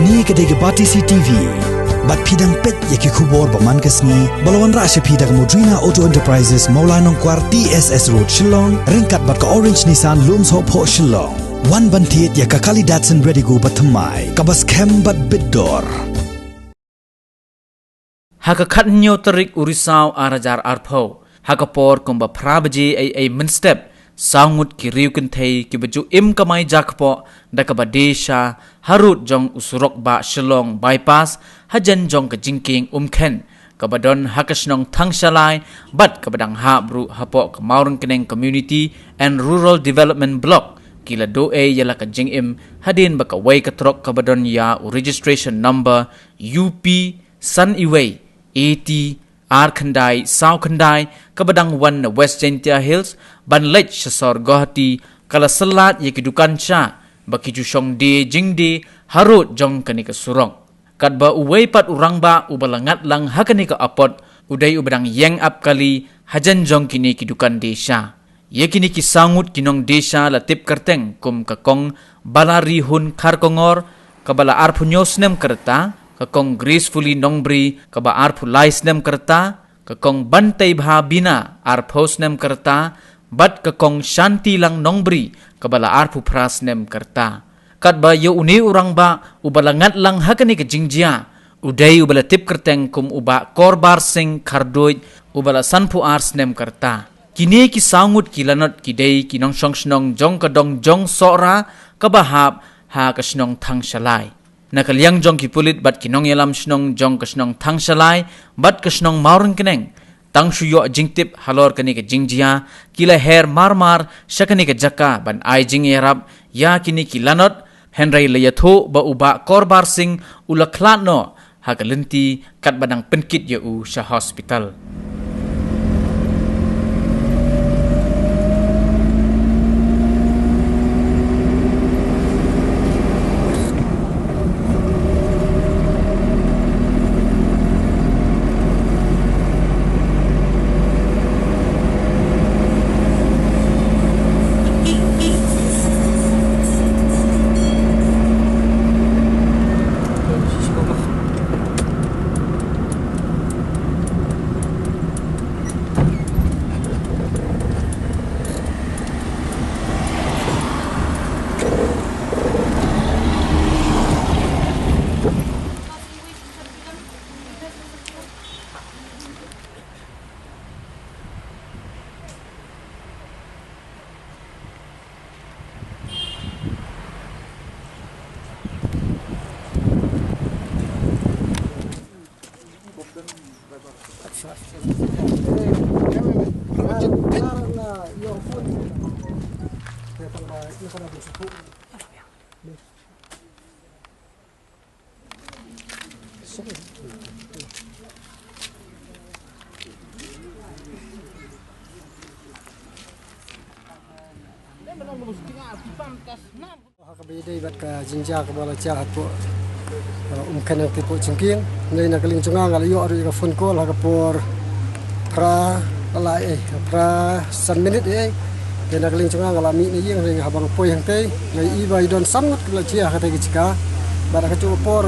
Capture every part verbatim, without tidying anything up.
Kane ka dei ka Batesi TV. Bad phi dang peit ïa ki khubor ba man ka sngi ba la wanrah sha phi da ka Modrina Auto Enterprises, Mawlai Nongkwar, T S S Road, Shillong, ryngkat bad ka Orange Nissan, Lumshohphoh, Shillong. Wan ban thied ïa ka kali Datsun Redigo ba thymmai, kaba skhem bad bit dor. Ha ka khathynñiew tarik u Risaw ar hajar arphew, ha ka por kumba phra baje ei ei mynstep, saw ngut ki riew kynthei kiba ju im kamai jakpoh da kaba die sha harud jong u surok ba Shillong Bypass, hajan jong ka jingkieng Umkhen, kaba don ha ka shnong Thangshalai bad kaba dang hap ruh hapoh ka Mawryngkneng Community and Rural Development Block, ki la duh ei ïa la ka jingim hadien ba kawei ka trok kaba don ïa u registration number U P san iwei A T ar khyndai saw khyndai, kaba dang wan na West Jaintia Hills ban leit sha sor Guwahati, ka la syllat ïa ki dukan sha ba ki ju shong die jingdie harud jong kane ka surok. Katba uwei pat u rangbah uba la ngat lang ha kane ka apot u dei uba dang ïeng ap kali hajan jong kine ki dukan die sha. Ïa kine ki saw ngut ki nongdie sha la tip kyrteng kum ka Kong Balarihun Kharkongor, kaba la arphew hynñiew snem ka rta, ka Kong Gracefully Nongbri, kaba arphew lai snem ka rta, ka Kong Banteibha Bina, arphew snem ka rta, bad ka Kong Shantilang Nongbri, kaba la arphew phra snem ka rta. Katba ïa une u rangbah uba la ngat lang ha kane ka jingjia u dei uba la tip kyrteng kum u Bah Korbar Singh Kharduid, uba la sanphew ar snem ka rta. Kine ki saw ngut ki lanot ki dei ki nongshong shnong jong ka dong jong Sohra, kaba hap ha ka shnong Thangshalai. Na ka liang jong ki pulit bad ki nongïalam shnong jong ka shnong Thangshalai bad ka shnong Mawryngkneng, tang shu ïoh jingtip halor kane ka jingjia, ki la her mar mar sha kane ka jaka ban ai jingïarap ïa kine ki lanot, hynrei la ïathuh ba u Bah Korbar Singh u la khlad noh ha ka lynti, katba dang pynkit ïa u sha hospital. Ha kaba ïadei bad ka jingjia kaba la jia hapoh, uh, Umkhen hangtei hapoh jingkieng. Hynrei na ka liang jong nga nga la ïoh ruh ïa ka phone call ha ka por phra la lai, eh, phra san minit, eh. Te na ka liang jong nga nga la mih na ïing, hynrei haba nga poi hangtei nga ïohi ba i don san ngut kiba la jia ha katei ka jaka. Bad ha kajuh ka por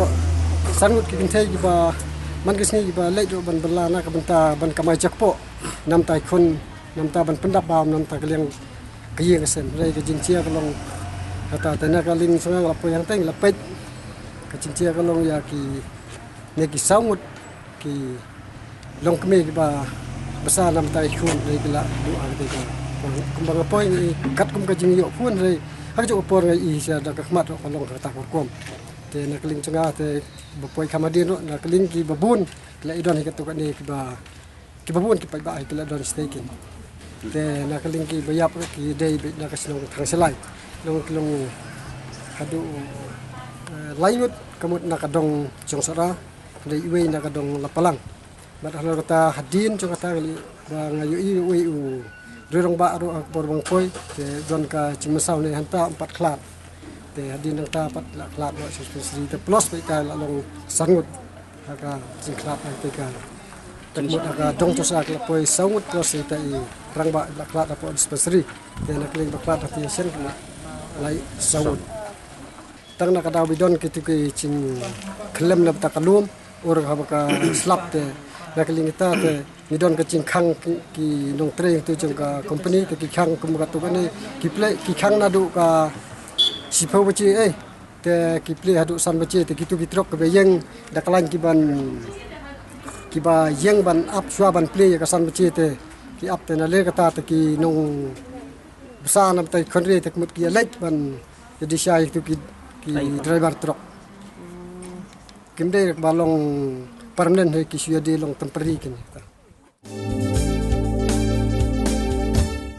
san ngut ki kynthei kiba man ka sngi kiba leit ruh ban bylla na ka bynta ban kamai jakpoh. Namta i khun, namta ban pyndap bam, namta ka liang ka ïing ka sem. Hynrei ka jingjia ka long kata, te na ka liang jong nga nga la poi hangtei nga la peit. Ka jingjia ka long ïa kine ki saw ngut ki longkmie kiba bsa namta i khun, hynrei ki la duh ha katei ka. Kumba nga poi ngi katkum ka jingïoh khun, hynrei ha kajuh ka por nga ïohi sha da ka khmat ruh ka long kata ka rukom. Te na ka liang jong nga te ba poi kham hadien ruh, na ka liang kiba bun ki la ïadon hi katto katne kiba kiba bun ki paidbah hi ki la don shatei kin. Te na ka liang kiba ïap ruh ki dei beit na ka shnong Thangshalai. Long ki long haduh, eh, lai ngut, ka mut na ka dong jong Sohra, hynrei iwei na ka dong Lapalang. Bad halor kata hadien jong kata ka liang ba nga ïohi uwei u rangbah ruh ha ka por ba nga poi, te don ka jingmynsaw ne hangta um pat khlad. Te hadien nangta pat la khlad noh sha dispensary, te plus beit ka la long san ngut ha ka jingkhlad hangtei ka. Te mut ha ka dong jong Sohra ki la poi saw ngut, plus ïa ita i rangbah la khlad hapoh dispensary. Te na ka liang ba khlad hangtei shen ki la lai saw ngut. Tang na ka daw ba don kitu ki jingkhlem na bynta ka lum, ur haba ka slap te, na ka liang kita te ngi don ka jingkhang ki, ki nongtrei tu jong ka company te ki khang kum katu kane, ki plie, ki khang naduh ka shiphew baje, eh, te ki plie haduh san baje, te kitu ki trok kiba ïeng da ka lain kiban, kiba ïeng ban ap shuwa ban plie ïa ka san baje te ki ap te, na le kata te ki nongbsa na bynta ki khynriej te ka mut ki ïa leit ban ïa dih sha ïa kitu ki, ki driver trok. Kim dei ba long permanent hi, ki shu ïa dih long temporary kine.